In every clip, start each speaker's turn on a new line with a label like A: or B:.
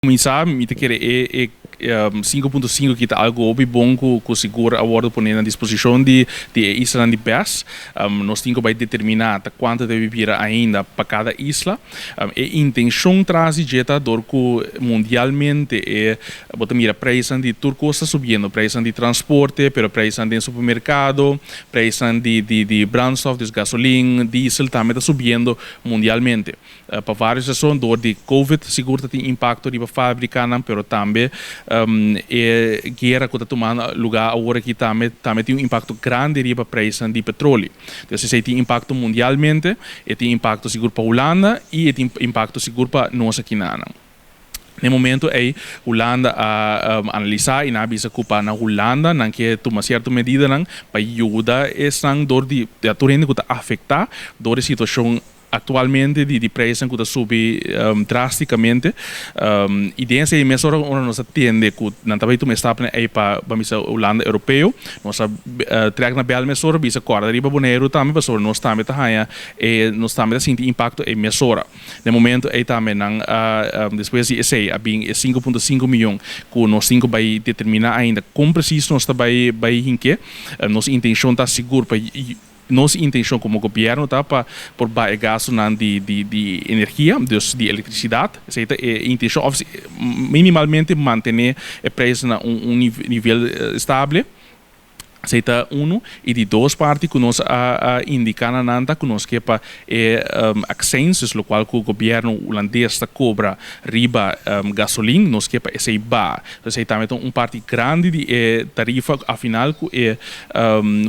A: Kuminsá, mi ta kere e 5.5 ku ta algu hopi bon ku sigur a wòrdu poné na disposishon di e islanan di BES. Nos tin ku bai determiná ta kuantu debe bira ainda pa kada isla. E intenshon tras di dje ta dor ku mundialmente e bo ta mira preisnan di tur kos ta subiendo, preisnan di transporte, pero preisnan den supermerkado, preisnan di brandstof, dus gasolin, diesel tambe ta subiendo mundialmente. Pa vários rason, dor di COVID sigur ta tin impakto riba fábrikanan, pero tambe e guera ku ta tumando lugá awor aki tambe tin un impakto grandi riba preisnan di petróleo. Dus esei tin impakto mundialmente, e tin impakto sigur pa Hulanda i e tin impakto sigur pa nos aki na. Na e momento ei Hulanda a analisá i nan a bisa ku pa na Hulanda nan ke tuma sierto medidanan pa yuda esnan dor di tur hende ku ta afektá dor e situashon aktualmente di preisnan ku ta subi drástikamente. I den esei mesora ora nos a tende ku nan ta bai tuma e stapnan ei pa bisa Hulanda Europeo, nos a trèk na bèl mesora bisa kòrda riba Boneiru tambe, pasobra nos tambe ta haña e nos tambe ta sinti impakto ei mesora. Na e momento ei tambe nan a despues di esei a bin e 5.5 mion ku nos tin ku bai determiná ainda kon presis nos ta bai hink'é. Nos intenshon ta sigur pa nos intenshon komo gobièrnu ta pa por baha e gastunan di energia, dus di elektrisidat. Esei ta e intenshon òf minimalmente mantené e preis na un nivel estable. Esei ta unu. I di dos parti ku nos a indiká na nan ta ku nos ke pa e accijns, dus lokual ku gobièrnu hulandes ta kobra riba gasolin, nos ke pa esei baha. Esei tambe ta un parti grandi di e tarifa al final ku e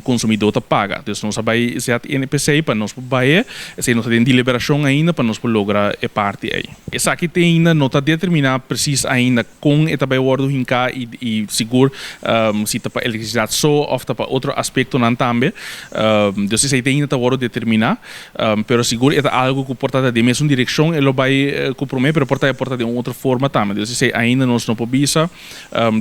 A: konsumidó ta paga. Dus nos a bai zet NPC pa nos por baha, esei nos ta den deliberashon ainda pa nos por logra e parti ei. Esaki te ainda no ta determiná presis ainda kon e ta bai wòrdu hinká i sigur si ta pa elektrisidat so òf ta pa otro aspektonan tambe. Dus esei te ainda ta wòrdu determiná, pero sigur e ta algu ku por ta den mesun direkshon e lo bai ku promé, pero por ta e por ta den un otro forma tambe. Dus esei ainda nos no por bisa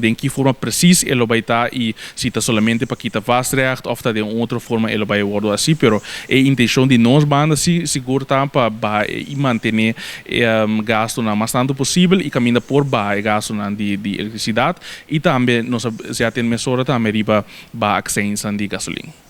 A: den ki forma presis e lo bai ta i si ta solamente pa kita vastrecht òf ta den un otro forma e lo bai wòrdu hasi, pero e intenshon di nos banda si sigur ta pa baha i mantené e gastunan mas tantu posibel i kaminda por baha e gastunan di elektrisidat i tambe nos a zet den mesora tambe riba baha accijnsnan di gasolin.